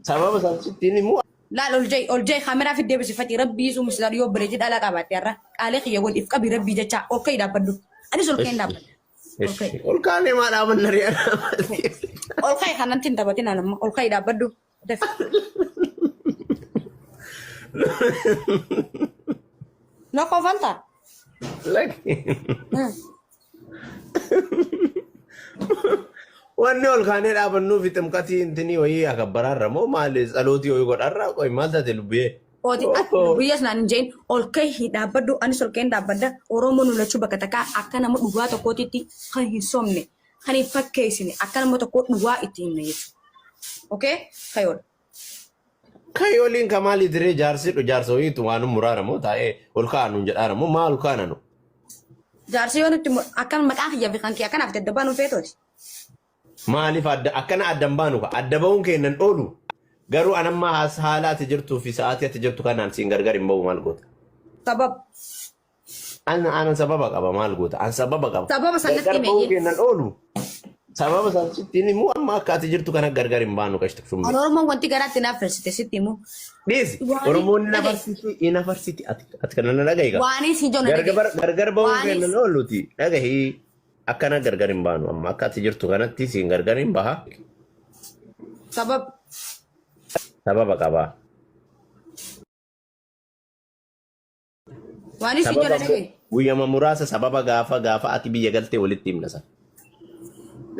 Sababa san sittiin immoo Laal ol ja'i ol ja'i kaameraa fiddee bisifatii rabbii suu mislaan yoo obboleetti dhalaa qabaatte har'a qaalee kiyya godhi if qabi rabbii jecha ol ka'i dhaabbadhu. Anis ol ka'een dhaabbadha. Ol ka'i. Ol kaanee maa dhaabanna ri'a Ol ka'i kanatti hin taphatin anamma ol ka'i dhaabbadhu. Dafi. Na kofalta. Lakki. Wanni ol kaanee dhaabannuuf ximqatii intinii wayii akabbaraarra moo maali tsalootii wayii godharra qoy maal taate lubbiyee? Ooti guyyas naan hin jedhin ol ka'i dhaabbadhu anis ol ka'een dhaabbadha Oromoo nu lachuu bakka takkaa akka nama dhugaa tokkootitti kan hin sobne kan hin fakkeessine akka nama tokkoo dhugaa itti himne jechuudha. Okay? Kayoodha. Kayooliin ka maali diree jaarsi jaarsa wayiitu waan muraara moo taa'ee ol ka'a nuun jedhaara moo maal ol kaana nu? Jaarsi yoo nutti akkan maqaan kiyya fi kan kee akkanaaf daddabaa nu feetooti. Maaliif adda akkana adda hin baanu ka adda ba'uun keennan oolu garuu anamma haala ati jirtuu fi sa'aatii ati jirtu kanaan siin gargar hin ba'u maal goota? Sabab. An anan sababa qaba maal goota? An sababa qaba. Sababa san natti Gargar hime ba'uu iyyee. keennan oolu. Sababa san sittiin immoo amma akka ati jirtu kana gargar hin baanu qashti An shummee. Oromoon wanti garaatti naaf farsite sitti himu. Dhiisi. Waanii Oromoon na dhaga'i. farsiti ina farsiti ati ati kana na dhaga'i gaa. Waanii si joona dhaga'i. Gargar gargar ba'uu Waanii keennan ooluti dhagahi akkana gargar hin baanu amma akka ati jirtu kanatti siin gargar hin baha sabab sababa qaba. Waan isin Sababa jala dhagaye. guyyama muraasa sababa gaafa gaafa ati biyya galtee walitti himna sana.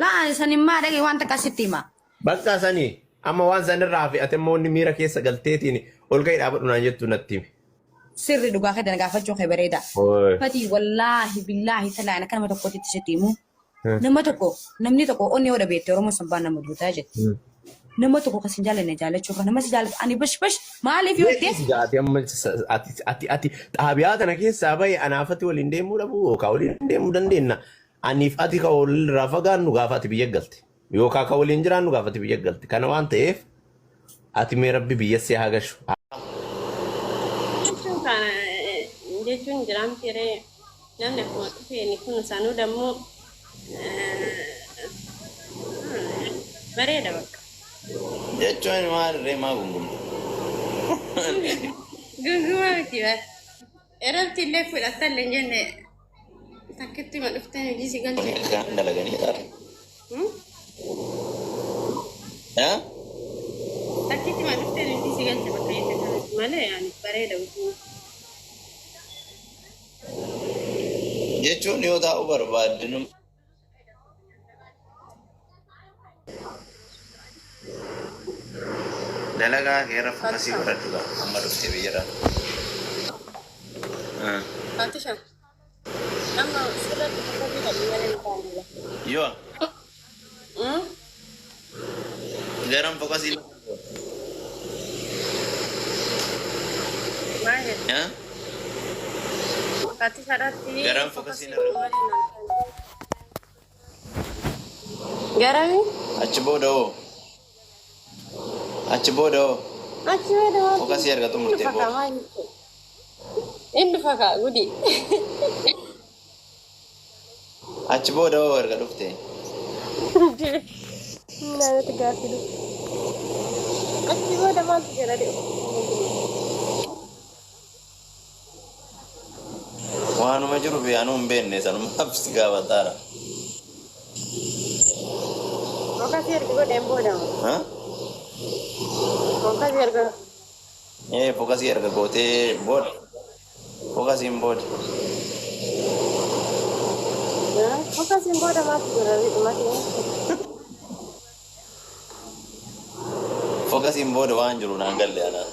Laa ani san himmaa dhagaye waan takka sitti hima. Bakka sani amma waan sanirraa hafe ati immoo inni miira keessa galteetiin ol ka'ii dhaabadhu naan jettu natti himi. Sirri dhugaa kee na gaafachuu kee bareeda. Ooy. Fatii wallaahi billaahi talaahi akka nama tokkootti sitti himu. Nama tokko namni tokko onnee yoo dhabeette Oromoo sanbaan nama duutaa jette. Nama tokko kan sin jaallanne jaallachuu irra nama si jaallatu ani bash bash maaliif yoo jette Beeksisi ati amma ati ati ati xaabiyaa tana keessaa bahe anaafati waliin deemuu dhabuu yookaan waliin deemuu dandeenya. Aniif ati ka walirraa fagaannu gaafa ati biyya galte yookaan ka waliin jiraannu gaafa ati biyya galte. Kana waan ta'eef ati mee rabbi biyya si haa gashu. Jechuun kana jechuun jiraamti ree namni akkuma dhufeen kun sanuu dammoo bareeda bakka. Jechuun maal ree maa gungumta? Gungumaa miti bara. Erabti illee fudhatta illee hin jenne takkitti ma dhufteen hojii si galche. Kan dalaganii dha. Takkitti ma dhufteen hojii si galche bakka jette kanatti malee yaani bareeda guutuu. Jechuun yoo taa'uu barbaadde nu Dalagaa kee irra fokasii godhadhu gaa amma dhuftee biyyarraa. Fatisha, amma sirratti fokasii godhi malee hin taane. Yoo garam fokasii Maal jedhu? Fatishaadhaatti Garam fokasii fokasii narra godhi malee hin taane. Garami? Achi booda hoo? Achi booda hoo? Achi booda maaltu Fokasii erga inni xumurtee dhufa kaa booda. maal jechuudha? Inni dhufa kaa gudi. Achi booda hoo erga dhufte? Naannoo gaaffii dhufu. Achi booda maaltu jira de? Waanuma jiru bee anuu hin beekne sanumaaf si gaafataara. Fokasii erga godheen booda moo? Ha? Fokasii erga Ee fokasii erga gootee booda. Fokasiin booda. Fokasiin booda maaltu jira dhumate? Fokasiin booda waan jiru naan galle anaa.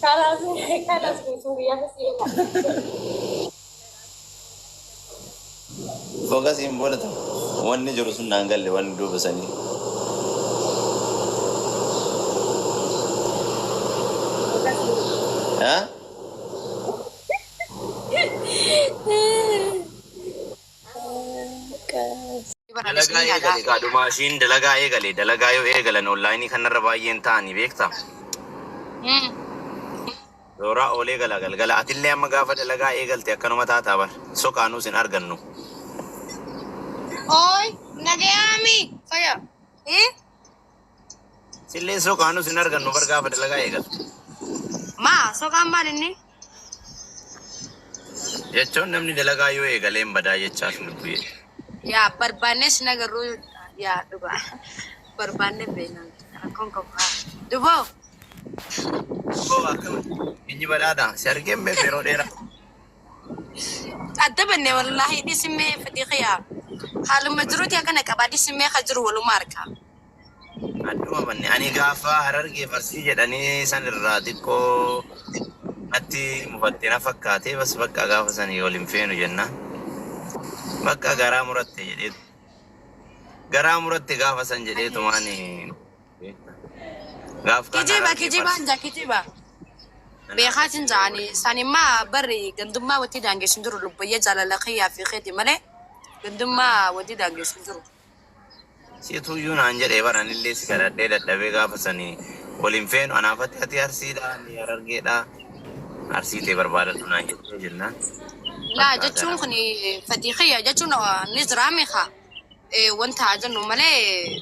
Kalaas kalaas guutuu guyyaa si eega. Fokasiin booda ta'u wanni jiru sun naan galle wanni duuba sanii. Ha? Dalagaa eegale gaa dhumaa ishiin dalagaa eegale dalagaa yoo eegalan onlaayinii kanarra baay'een ta'anii beekta. Zooraa oolee gala galgala atillee amma gaafa dalagaa eegalte akkanuma taataa bar soqaanuus hin argannu. Oi, nagayaami. Faya. Sillee soqaanus hin argannu bar gaafa dalagaa eegaltu. Maa soqaan maal inni? Jechuun namni dalagaa yoo eegalee hin badaa jechaaf lubbuyyee. Yaa barbaannes nagarruu yaa dhugaa. Barbaanne beekna rakkoon qabu. Duboo. Koo akkam inni badhaadha. Si argeen beeku yeroo dheeraa. Adda banne wallaahi dhisimee fedhii xiyaa. Haaluma jiruuti akkana qabaa dhisimee ka jiru waluma argaa. Adduma banne ani gaafa Harargee farsii jedhanii san irraa xiqqoo natti mufatte na fakkaate bas bakka gaafa sanii wal hin feenu jennaan. Bakka garaa muratte jedhee garaa muratte gaafa san jedheetumaan gaaf kaan Kijiba Harargee kijibaan farsii. jaa kijiba. Beekaatiin ja'anii sanimmaa barri gandummaa watti daangessu hin jiru lubbuyyee jaalala kiyyaa fi keeti malee gandummaa watti daangessu hin jiru. Situyyuu naan jedhee bara anillee si kadhadhee dadhabee gaafa sanii wal hin feenu anaafatti ati Arsiidha ani Harargeedha Arsii ta'e barbaadadhu naan jettee jennaan. Laa Bakka jechuun gara kun fedhii kiyya jechuun ni jiraame kaa wanta haa jennu malee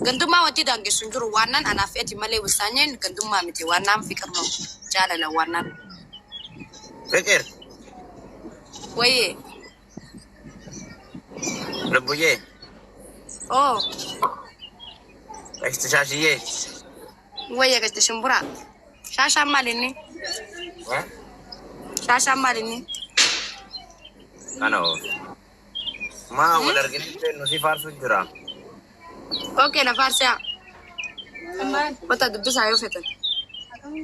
gandummaa watti daangessu hin jiru waannaan anaaf ati malee wisaanyeen gandummaa miti waannaan fiqirno jaalala waannaan. Fiqir Wayyee. lubbuyyee Oo. qashti shaashiyyee. Wayya gachte shumburaa. Shaashaan maal inni? Shaashaan maal inni? Kana oof. Maa wal arginu nu si faarsu jira. Okay, na faarsiyaa. Wanta dubbisaa yoo feetan.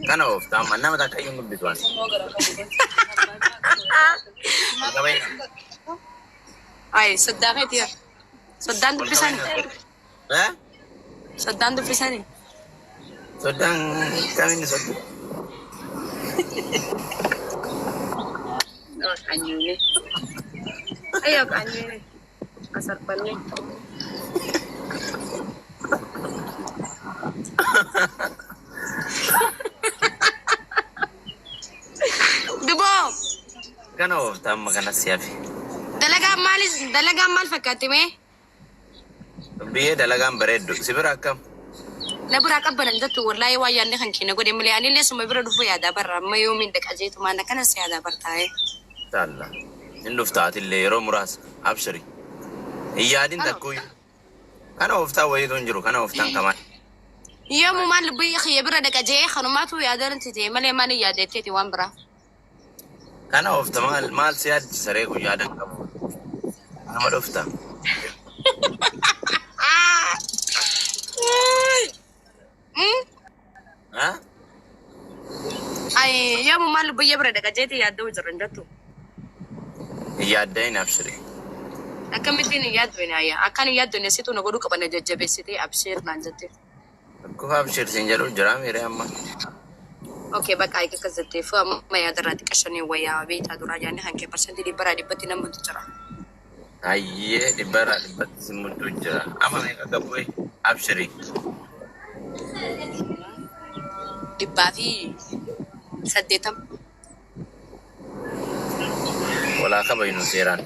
Kana oof taama nama takka iyyuu hin dubbisu ani. Qabeenya. Ay, soddaa keetiya. Soddaan Ol dubbisani. qabeenya. Eh? Soddaan dubbisani. Soddaan kamiin soddu? Anyuuni. Ayyo, anyuuni. Asarfanne. Duboo. Kana oof taama kanas si hafe. Dalagaan maalis dalagaan maal fakkaatti mee? Biyyee dalagaan bareeddu. Si bira akkam? Na biraa qabbanan jettu wallaahi waan yaadne kan keenya godhe malee anillee suma bira dhufuu yaadaa barra amma yoomiin dhaqa jeetumaan akkanas yaadaa bartaa'e. Inshallah. Hin dhufta atillee yeroo muraasa. Abshiri. Hin yaadin Ano? takkuyyuu. Kana ooftaa wayiitu hin jiru. Kana ooftaan kamaa. Yoomumaan lubbuu kiyya bira dhaqa jee kanumaatu yaadaa natti ta'e malee maal hin yaadatteeti waan biraa. Kana oofta maal maal si yaadchisa ree kun yaadan qabu. Nama dhufta. Ha? Ay yoomumaan lubbuu bira dhaqa jeeti yaadda'u jira hin jettu. Hin yaaddayin abshiri. Akkamittiin hin yaaddu ayya akkan hin yaaddu situ na godhuu qaba na jajjabeessitee absheer naan jette. Kufa abshir siin jedhu jira miiree amma. Okay, bakka ayika akkas jetteef amma yaadarraa xiqqashanii wayyaa beektaa duraa yaadni kan kee 100% nama jira. Hayyee 100% si mudduu jira. Amma meeqa qabu abshiri. 180. Walaa kabajnu seeraan.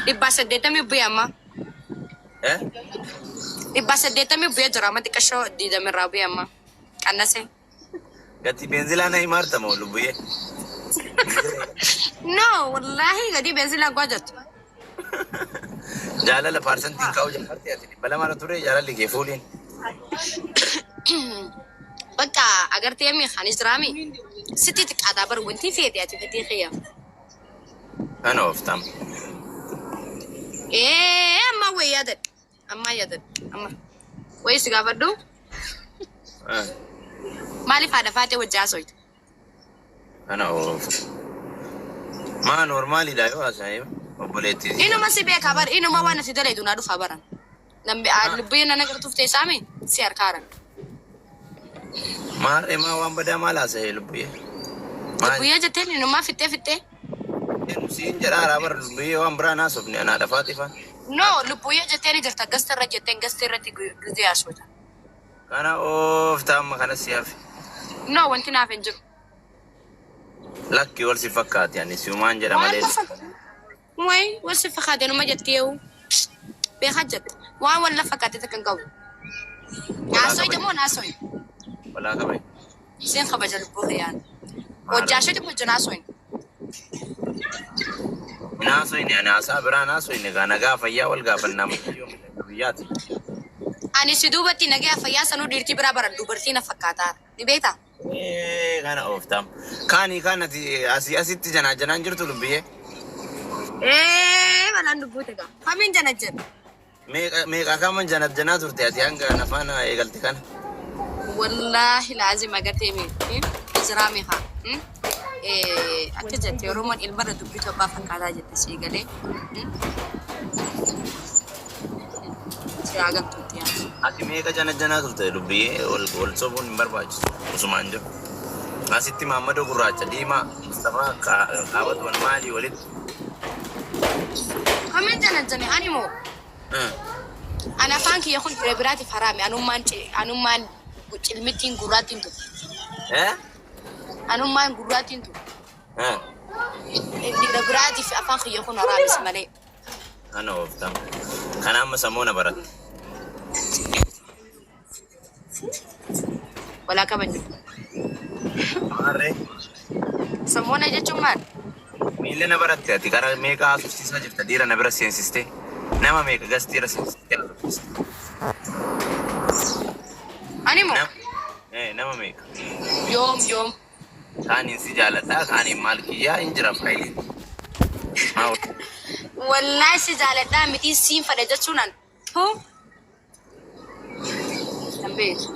180 bu'ee amma. Eh? 180 bu'ee jira amma xiqqashoo 20 irraa bu'ee amma. Qannase. Gati beenzilaa na himaarta moo lubbuyyee? No, wallaahi gadi beenzilaa gwaa jettu. Jaalala paarsantiin kaa'u jalqabte ati 200 ture jaalalli kee fuuliin. Bakka agartee mi kanis jiraami. Sitti xiqqaataa bar wanti feete ati fedhii kiyya. Kana ooftam. Ee amma wayii yaadadhe. Amma yaadadhe. Amma. Wayii si gaafadhu. Maaliif haadha faatee wajji haasoftu? Kana oofta. Maa normaaliidha yoo haasa'e obboleettii. Inuma si beekaa bar inuma waan ati dalaydu naa dhufaa baran. Namni lubbuun nana gartuuf teessaami si harkaaran. Maarree maa waan badaa maal haasa'e lubbuyyee? Maal Lubbuyyee jetteen inumaa fixxee fixxee. siin jedhaa bar lubbuyyee waan biraa naasofne anaa dhafaati faan. No, lubbuyyee jetteen jirta gasta irra jetteen gasta irratti gizee haasofta. Kana oofta amma kana si hafe. No, wanti naaf hin jiru. Lakki wal si fakkaate ani siumaan jedha Waan malee. Wayi wal si fakkaate numa jettee yoo beekaa jetta. Waan wal na fakkaate takka hin qabu. Walaa Naasoy kabaji. moo naasoy? Walaa kabaji. Seen kabaja lubbuu kiyyaan. Hojjaashee wajjin naasoy. Naasoyni ani haasaa biraa naasoyni gaa nagaa fayyaa wal gaafannaa mucayyoo biyyaati. Ani si duubatti nagaa fayyaa sanuu dhiirtii biraa bara dubartii na fakkaataa. Ni beektaa? Ee, kana ooftam. Kaanii kaan ati asii asitti janaa janaan jirtu lubbiyyee. Ee balaan lubbuu tagaa. Kamiin jana jedha? Meeqa meeqa kaman janat janaa turte ati hanga nafaana eegalte kana. Wallaahi laazim agartee mi jiraa meeqa? Akka jette Oromoon ilmarra dubbii torbaa fakkaataa jette sii galee. Si haa galtuutti yaa. Ati meeqa janat janaa turte lubbiyyee wal wal sobuun hin barbaachisu osumaan jiru. Asitti Maammadoo gurraacha diimaa Mustafaa kaabatu wal maalii walitti. Kamiin jana jane ani moo? Ani afaan kiyya kun dhiira biraatiif haraami. Anummaan anummaan cilmittiin gurraattiin tu. Eh? Anummaan gurraattiin tu. Dhiira biraatiif afaan kiyya kun haraamis malee. Kana ooftam. Kana amma sammuu na baratte. Walaa kabajnu. Maarree. Sammoona jechuun maal? Miila na baratte ati karaa meeqa haasofsiisaa jirta dhiira na bira seensistee. Nama meeqa gas dhiira seensistee haasofsiiste. Ani moo? Nama meeqa? Yoom yoom? Kaaniin si jaaladha kaaniin maal kiyyaa hin jira faayiliin. Maa Wallaahi si jaaladhaa miti siin fadha jechuun an. Hoo? Hin beeku.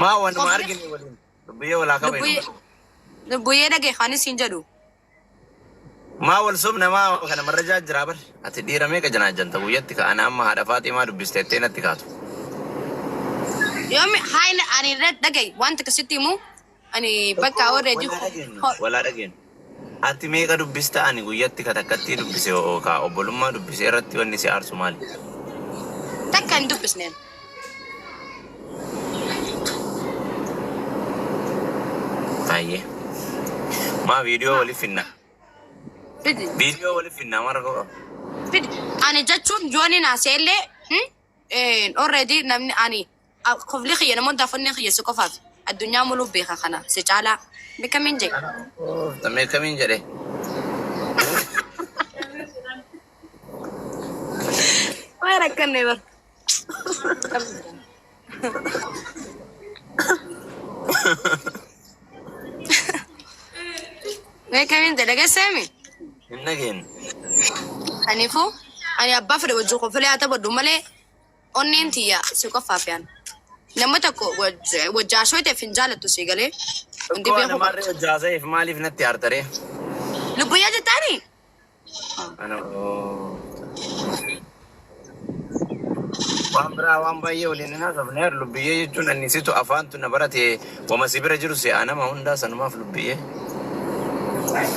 Maa wanuma argine waliin biyya walaa Lubbuyyee kabaynu. lubbuyyee dhagee kanis siin jedhu. Maa wal sobna maa kana marrajaa jira bar. Ati dhiira meeqa janaajjanta guyyatti ka'ana amma haadha Faaximaa dubbiste natti kaatu. Yoomi haayina ani irra dhagaye wanta akkasitti himu ani bakka already Walaa dhageenyu. Walaa dhageenyu. Ati meeqa dubbista ani guyyatti ka takkatti dubbise ka obbolummaa dubbise irratti wanni si aarsu maali? Takka hin dubbisneen. Baay'ee. Maa viidiyoo waliif finna. Fidi. Viidiyoo waliif finna mara koo. Fidi. Ani jechuun yooni naaseellee already namni ani kofli kiyya namoota afonni kiyya si qofaaf addunyaa muluu beeka kana si caalaa beekamiin jee. Tamee kamiin jedhe? Waan akkanne bar. Beekamiin jedhe dhageesseemi. Hin dhageenye. Kanaafuu ani abbaa fedhe wajjin kofilee haa taphadhu malee onneen tiyya si qofaaf yaan. Nama tokko wajjaasoo ta'eef hin jaalattu si galee. Hundi Tokko beeku namarree qabdu. hojjaaseef maaliif natti aartaree? Lubbuyyaa jettaani? Ana waan biraa waan baay'ee waliin hin haasofne lubbiyyee jechuun anni situ afaantu na barate wama si bira jiru si'a nama hundaa sanumaaf lubbiyyee.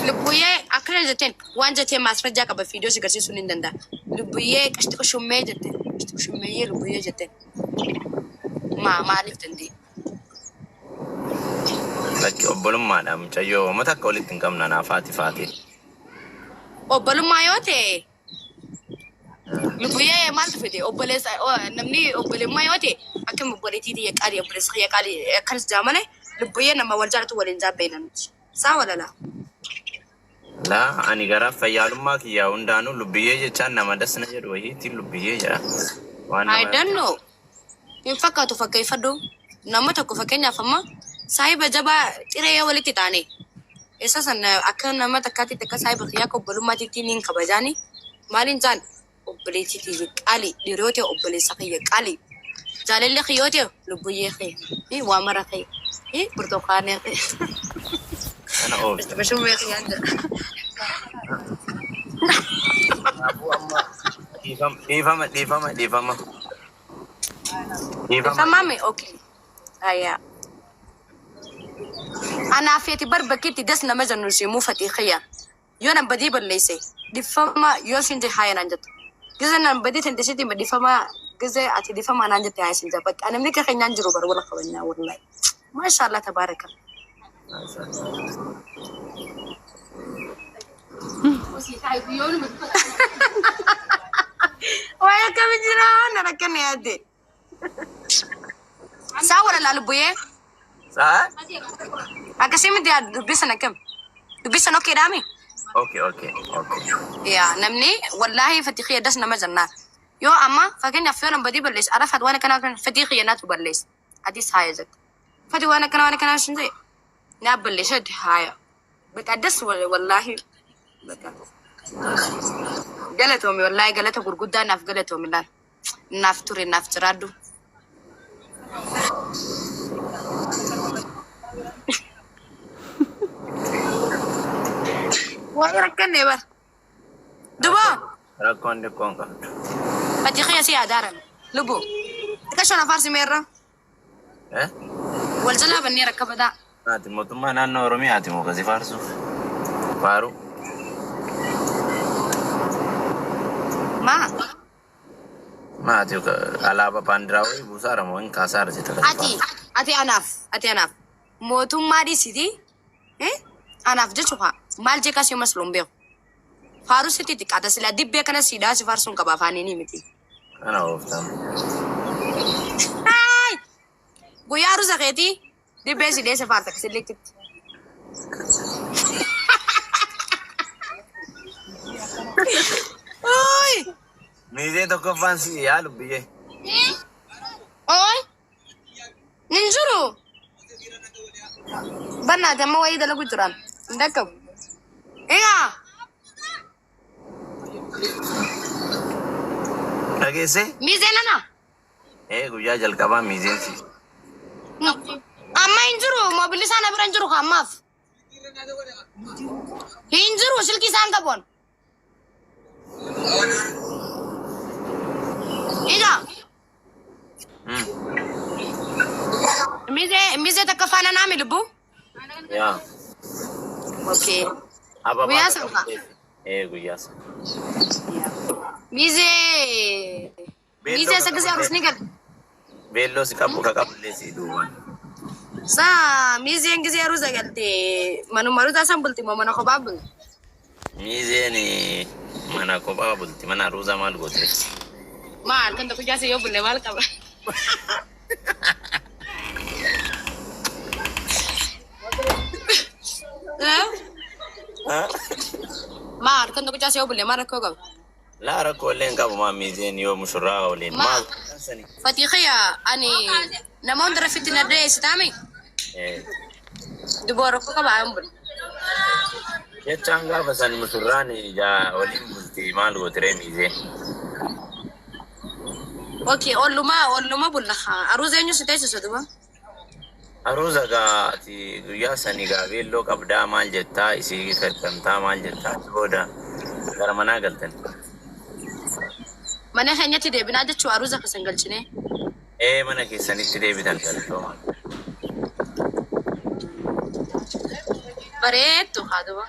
Lubbuyyee akkana jetteen waan jettee maasrajjaa qaba viidiyoo si agarsiisuu ni danda'a. Lubbuyyee qashti qushummee jette. Qashti qushummee lubbuyyee jetteen. Maa maaliif danda'e? Lakki obbolummaadha mucayyoo uummata akka walitti hin qabna naaf haati faati. Obbolummaa yoo ta'e lubbuyyee maaltu fide obboleessa namni obbolummaa yoo ta'e akkam obboleettii tiyya qaalii obboleessa kiyya qaalii akkanas jaa malee lubbuyyee nama wal jaalatu waliin jaabbeena nuti. Saa walala. Laa ani gara fayyaalummaa kiyyaa hundaanuu lubbiyyee jechaan nama dasna jedhu wayiitiin lubbiyyee jedha. Waan I nama don't know. Hin fakkaatu fakkeeffadhu. Nama tokko fakkeenyaaf amma saahiba jabaa xiree yoo walitti taane isa san akka nama takkaatti akka saahiba kiyyaa akka obbolummaatiitti niin kabajaani. Maaliin jaan obboleettii tiyya qaali dhiiroo ta'e obboleessa kiyya qaali. Jaalalli kiyyoo ta'e lubbuyyee kiyya waa mara kiyya burtukaanee kiyya. Kana oolcha. Bashummee kiyyaan jedha. Kanaafuu amma dhiifama dhiifama dhiifama dhiifama. Dhiifama. Dhiifamaami okay. Ayyaa. Anaaf ati bar bakkeetti das nama jennu si muufate kiyya. Yoo nan badii balleesse dhiifama yoo sin je haaya naan jettu. Gize nan badii tante sitti hima dhiifama gize ati dhiifama naan jette haaya sin jaa bakka namni akka keenyaan jiru bar wala kabajnaa wallahi. Maashaallah tabaaraka. Waa'ee akkami jira na rakkanne yaadde. Saa wala laa lubbuyee. Saa? Akkasii miti yaadu dubbii sana kam? Dubbii sana okay dhaami? Okay. Yaa namni wallaahi fatii kiyya das nama jennaan. Yoo amma fakkeenyaaf yoo nama badii balleesse Arafat waan akkanaa kan fatii kiyya naatu balleesse. Atis haaya jette. Fatii waan akkanaa waan akkanaa sun ta'e naa balleesse jette haaya. Bakka das wallaahi bakka galatoomi wallaahi galata gurguddaa naaf galatoomi laal. Naaf ture naaf jiraadhu. Waan rakkanne bar. Duboo. Rakkoon xiqqoon qabdu. Fatii kiyya si yaadaaran. Lubbuu. Xiqqashoon afaarsi meerra. Eh? Wal jalaa bannee rakka badaa. Ati mootummaa naannoo Oromiyaati moo kasi faarsuuf? Faaruu. Maa? Maati alaabaa baandiraa wayii buusaara moo hin kaasaara jetta kasi Ati faarsu. ati anaaf mootummaa dhiisiti anaaf jechuudha maal jee kasii masluun beeku. Faaruu sitti xiqqaata sila dibbee kana siidhaa si faarsuun qaba afaaniin miti. Kana ooftan. Haay! Guyyaa rusa keetii dibbee si dheesse faarta kasilleetti. Ooy! Miizeen tokkoffaan si yaa lubbiyyee. Ooy! Hin jiru. Bannaati amma wayii dalagu jiran. Hin dhaqqabu. Egaa! Dhageessee? Miizeen ana. Ee, guyyaa jalqabaa miizeen si. Amma hin jiru. Moobilli isaa na bira hin jiru ammaaf. Hin jiru silkii isaan qabuun. Egaa! Miizee takka faana naami lubbuu. Yaa. Okay. Ababaa Guyyaa takka sanfaa. Ee, guyyaa san. Miizee. Miizee isa gisee arus ni gal. Beelloo si qabu ka qabullee si duubaan. Saa miizeen gisee aruusa galte manuma aruusaa san bulti moo mana kophaa bulti? Miizeen mana kophaa bulti, mana aruusaa maal goote? Maal kan tokko jaase yoo bulle maal qaba? Eh? Maal kan tokko jaase yoo bulle maal rakkoo qaba? Laa, rakkoo illee hin qabu. Maa miizeen yoo mushurraa waliin Maa maal sani? Fatii kiyya ani nama hunda rafitti na dheessitaami. Eh, Duboo rakkoo qaba hin bulle. Jechaan gaafa san mushurraan ijaa waliin bulti maal gootiree miizeen? Okay, olluma bulla aruusa eenyu si teessisu duba? Aruusa gaa ati guyyaa sani gaa beelloo qabdaa maal jettaa, isii kattamtaa maal jettaa, achi booda gara manaa galtan. Mana keenyatti deebinaa jechuu aruusa keessan galchinee. Ee, mana keessanitti deebitan, galtooma. Bareeddu haa duba.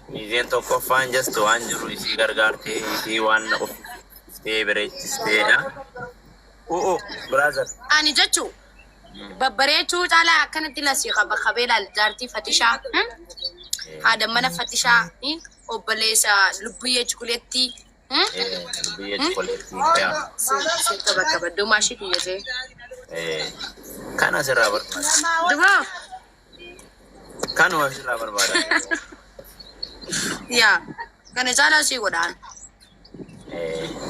Miizeen tokkoffaan just waan jiru isii gargaartee, isii waan uffistee bareechisteedha. U'u brother. Ani jechuu babbareechuu caalaa akkanatti lasii qaba qabee laal jaartii fatishaa. Haadha mana fatishaa, obboleessa lubbuyyee chukuleetti. Biyya chukuleetti. Yaa. Sirka bakka badduu maashii kiyyatee. Kana asirraa barbaada. Duba. Kanuma asirraa barbaada. Yaa kana caalaa sii godhaan.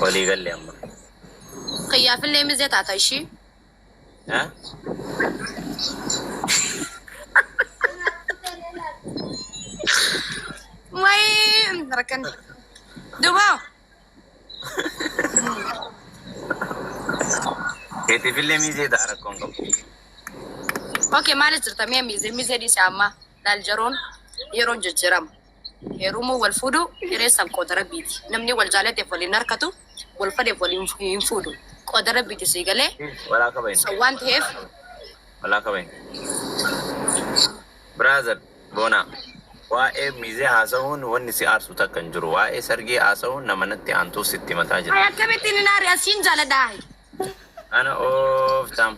Walii galle amma. Kiyyaafillee mizee taata ishii. Ha? Wayi rakkan. Duba. Keetiifillee miizee ta'a, rakkoon qabu. Okay, maal jirta mi'a miizee dhiise amma laal jaroon yeroon jijjiirama. Heerumuu wal fuudhu hireessan qooda rabbiiti. Namni wal jaalateef waliin harkatu wal fadheef waliin hin fuudhu. Qooda rabbiiti sii galee. Walaa kabayin. So waan ta'eef Walaa kabayin. Brother, Boona. Waa'ee miizee haasa'uun wanni si aarsu takka hin jiru. Waa'ee sargii haasa'uun nama natti aantuuf sitti mataa jira. Ay, akkamittiin hin aari asiin jaaladhaa. Ana ooftam.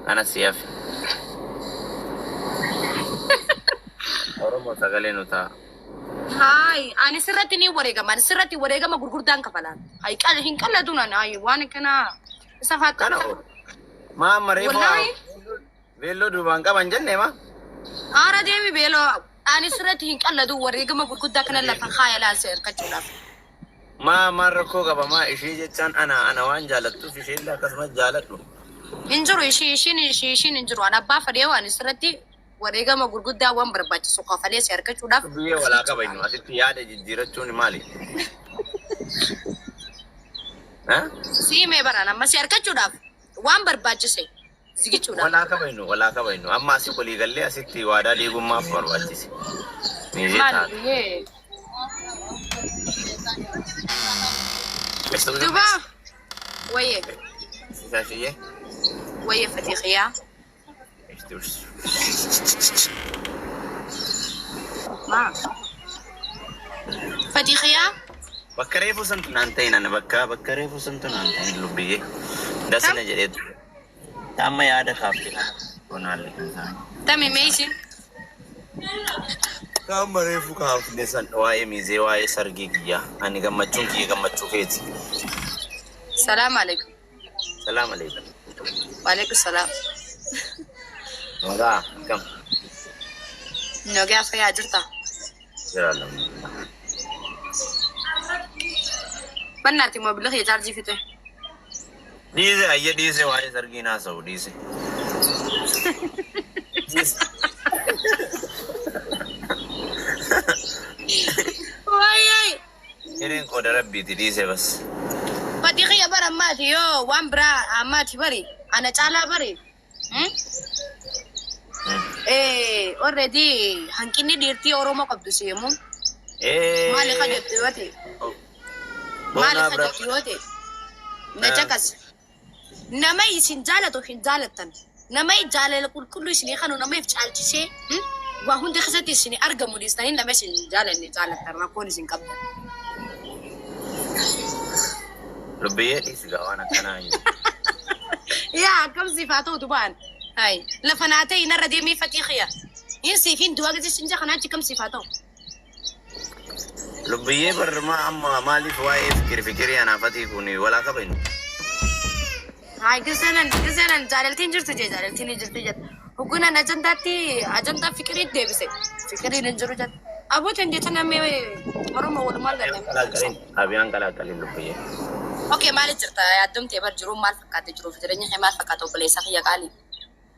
Ana si hafe. Oromoo sagalee nu ta'a. Haay, ani sirratti ni wareegama. Ani sirratti wareegama gurguddaan kafalaan. Hay, qal hin qallatu nan ay waan akkanaa isa Kana faata. oof. Maa amma reefu Wallaahi. Veelloo duubaan qaban jenne ma? Haara deemi beeloo ani sirratti hin qalladu wareegama gurguddaa kana lafa kaaya laalsee hirkachuudhaaf. Maa maal rakkoo qaba maa ishee jechaan ana ana waan jaalattuuf isheellee akkasumas jaaladhu. Hin jiru ishii ishiin ishii ishiin hin jiru. Ani abbaa fedhee waan sirratti wareegama gurguddaa waan barbaachisu kafalee si harkachuudhaaf. Biyyee walaa qabanynu asitti yaada jijjiirachuun maali? Eh? Si himee baraan amma si harkachuudhaaf waan barbaachise zigichuudhaaf. Walaa kabajnu walaa kabajnu amma asii walii gallee asitti waadaa diigummaaf barbaachise. Miizee Maali taate. biyyee? Duba wayyee Shaashiyyee. wayyee fatiiqiyaa. Maa? Fatiiqiyaa. Bakka reefu santu naan ta'in ana bakka bakka reefu santu naan ta'in lubbiyyee. Dasina jedheetu. Amma yaada kaafte kana. Konaalli kan isaanii. Tami meesin. Amma reefu kaafne san waa'ee miizee waa'ee sargii kiyyaa. Ani gammachuun kiyya gammachuu keeti. Salaam alaikum. Salaam alaikum. Waalaikum salaam. Nagaa akkam? Nagaa fayyaa jirta. Jira alhamdulillah. Bannaati moobila kee chaarjii fixe. Dhiise ayya dhiise waa'ee sargii naasa'u dhiise. Dhiise. Wayyee. Hireen qooda rabbiiti dhiise bas. Fatii kiyya bara ammaati yoo waan biraa ammaati bari ana caalaa bari. Already hanqinni dhiirtii Oromoo qabdu si himuu. Maali ka jettu yoo ta'e. Maali Boonaa ka bira. jettu yoo ta'e. Na caqas. Nama isin jaalatu hin jaalattan. Nama jaalala qulqulluu isinii kanu nama if caalchisee waa hundi keessatti isin argamu dhiistanii nama isin jaalanne jaalattan rakkoon isin qabdan. Lubbiyyee dhiisi gaa waan akkanaa hin jiru. Yaa akkam siif haa ta'u dubaan. Hai lafa naa ta'e narra deemee fatii khiya. Hin siif hin du'a gadi sin jaha naachi kam siif haa ta'u. Lubbiyyee barmaa amma maaliif waa'ee fikiri fikirii anaafatii kun walaa kabajnu? Hai gisenan gisenan jaalaltiin jirtu jee jaalaltiin hin jirtu jedha. Hoggunan ajandaatti ajandaa fikirii deebise. Fikiriin hin jiru jedha. Abooteen jecha namni Oromoo walumaan galame. Abiyaan qalaaqqaliin lubbiyyee. Okay maali jirta yaaddamtee bar jiruun maal fakkaate jiruuf jireenya kee maal fakkaata obboleessa kiyya qaalii.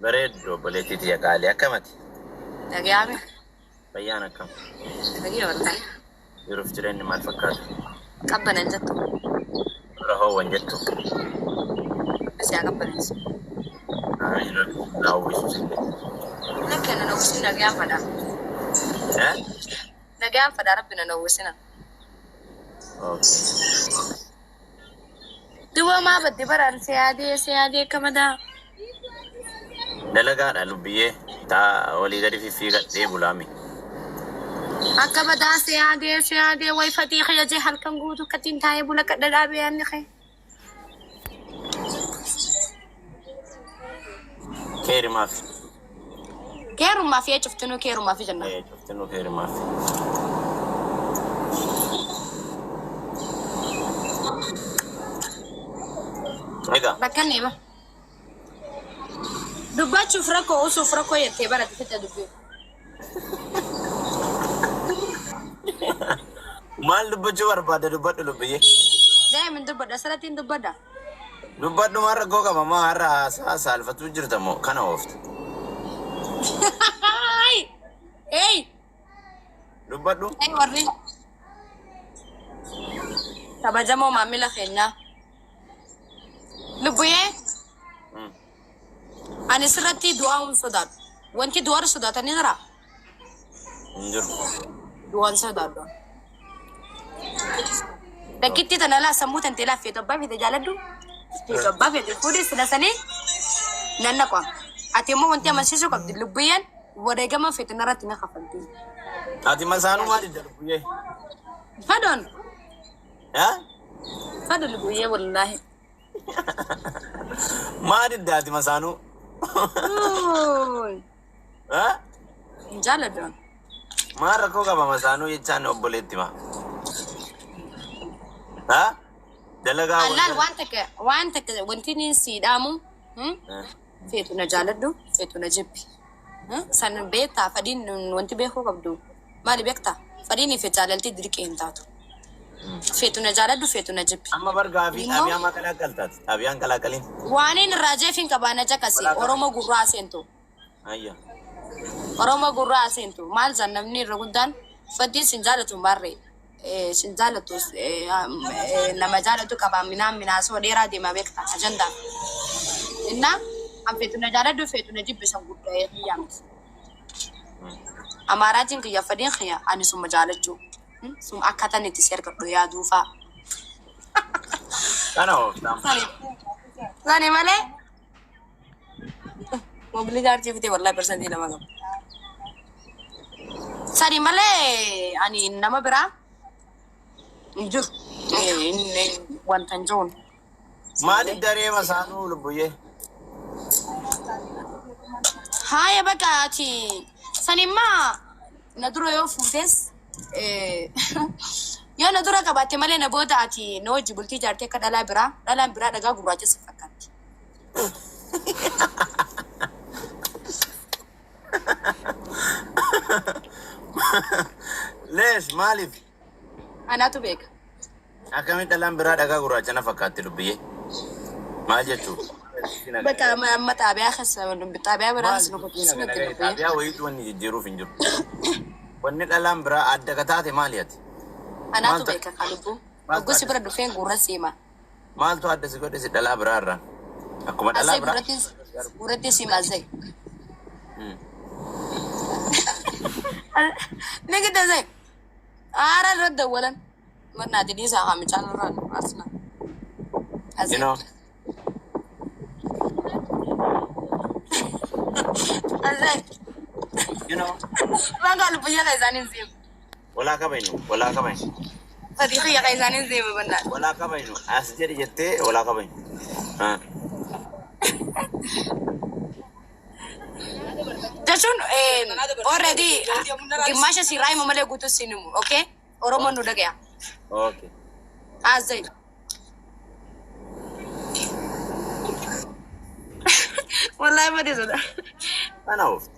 Bareeddu obboleettii tiyya qaalii akkamati? Dhagayaame. Fayyaan akkam? Dhagaya wallahi. Jiruuf jireenyi maal fakkaata? Qabbanan jettu. Dura hoowwan jettu. Asi haa qabbanansu. Amiin rabbi naa uwwisu sillee. Lakki ana nawwisin nagayaan fadhaa. Eh? Nagayaan fadhaa rabbi na nawwisina. Okay. Duba maa badde baraan si yaadee si yaadee akka madaa. Dalagaadha lubbiyyee. Taa walii gadi fiffiigadhee bulaami. Akka madaa si yaadee si yaadee way fatii kiyya jee halkan guutuu akkattiin taa'ee bula kadha dhaabee yaadni kee. Keerimaaf. Keerummaa fi cuftinuu keerummaa fi jenna. Eh, cuftinuu keerimaaf. Egaa. Bakka inni hima. Dubbachuuf rakkoo usuuf rakkoo jettee barate fixa dubbii. Maal dubbachuu barbaadda dubbadhu lubbiyyee. Daa'imni dubbadha asirratti hin dubbadha. Dubbadhu maal rakkoo qaba maa har'a haasaa saalfatuu jirta moo kana oofta. Hey! Dubbadhu. Hey warri kabajamoo maamila keenyaa. Lubbuyyee ani sirratti du'aa hin sodaadhu. Wanti du'aarra sodaatanii jira. Hin jiru. Du'aan sodaadhu. Dakkitti tana laa sammuu tantee laa feetu abbaa feete jaaladhu. Feetu abbaa feete fuudhi sila sanii nan naqwa. Ati immoo wanti amansiisuu qabdi lubbuyyeen wareegama feete narratti na kafalti. Ati masaanuu maal didda lubbiyyee? Fadoon Haa? fado lubbuyyee wallaahi. Maal didda ati masaanuu? Haa? Hin jaaladhu. Maal rakkoo qaba masaanuu jechaan obboleetti maa? Haa? Dalagaa Allaal waan takka waan takka wanti inni sii dhaamu Feetu na jaaladhu, feetu na jibbi. San beektaa fadhiin wanti beekuu qabdu maali beektaa? Fadhiin fi jaalalti dirqii hin taatu. Feetu na jaaladhu, feetu na jibbi. Amma bar gaafii Immoo xaabiyaa maa qalaaqaltaati? Xaabiyaan qalaaqaliin. Waaniin irraa jeefiin qabaa na caqasi. Walaa qaba. Oromoo gurraa seentu. Ayya. Oromoo gurraa seentu. Maal san namni irra guddaan fadhiin sin jaalatu maarree. Sin jaalatu nama jaalatu qabaa minaan minaasoo dheeraa deemaa beektaa ajandaa. Innaa an feetu na jaaladhu feetu na jibbi san guddaa kiyyaa miti. Amaaraatiin kiyya fadhiin kiyya ani suma jaalachuu. Suma akkaataan itti si argadhu yaaduu fa'a. Kana ooftaan. Sani malee mobilii chaarjii fitee wallahi 2% qaba. Sani malee ani nama biraa hin jiru. Wanta hin jiruun. Maaliif daree masaanuu lubbuyyee? Haaya bakka ati sanimmaa na dura yoo fuutes yoo na dura qabaatte malee na booda ati na wajji bultii ijaartee akka dhalaa biraa dhalaan biraa dhagaa gurraacha si fakkaatti. Leesh maaliif? Anaatu beeka. Akkamitti dhalaan biraa dhagaa gurraacha na fakkaatti lubbiyyee? Maal jechuu? Bakka amma xaabiyaa keessa xaabiyaa biraa Maal keessa nu qotiisu nutti lubbiyyee. Xaabiyaa wayiitu wanni jijjiiruuf hin jiru. Wanni dhalaan biraa adda ka taate maali ati? Anaatu Maaltu beeka kan lubbuu. maaltu Oggusi adda bira dhufeen gurra siima. Maaltu adda si godhe si dhalaa biraa irraa? Akkuma dhalaa Azee biraa. gurratti siima azee. Ni gidda azee. Aara irra dawwalan. Mannaati dhiisaa haa micaan irraa asna. You Azee. know, Azee. you know, Maqaa lubbuyyaa kan isaaniin seemu. Walaa kabaynu, walaa kabaynu, Sadii xiyya kan isaaniin seemu bannaati. Walaa kabaynu. As jedhi jettee walaa kabaynu. Ah. Jechuun already gimmaasha siirraa himu malee guutuu siin himu. Okay? Oromoon nu dhagaya. Okay. Azee. Wallahi madi soda. Kana oofti.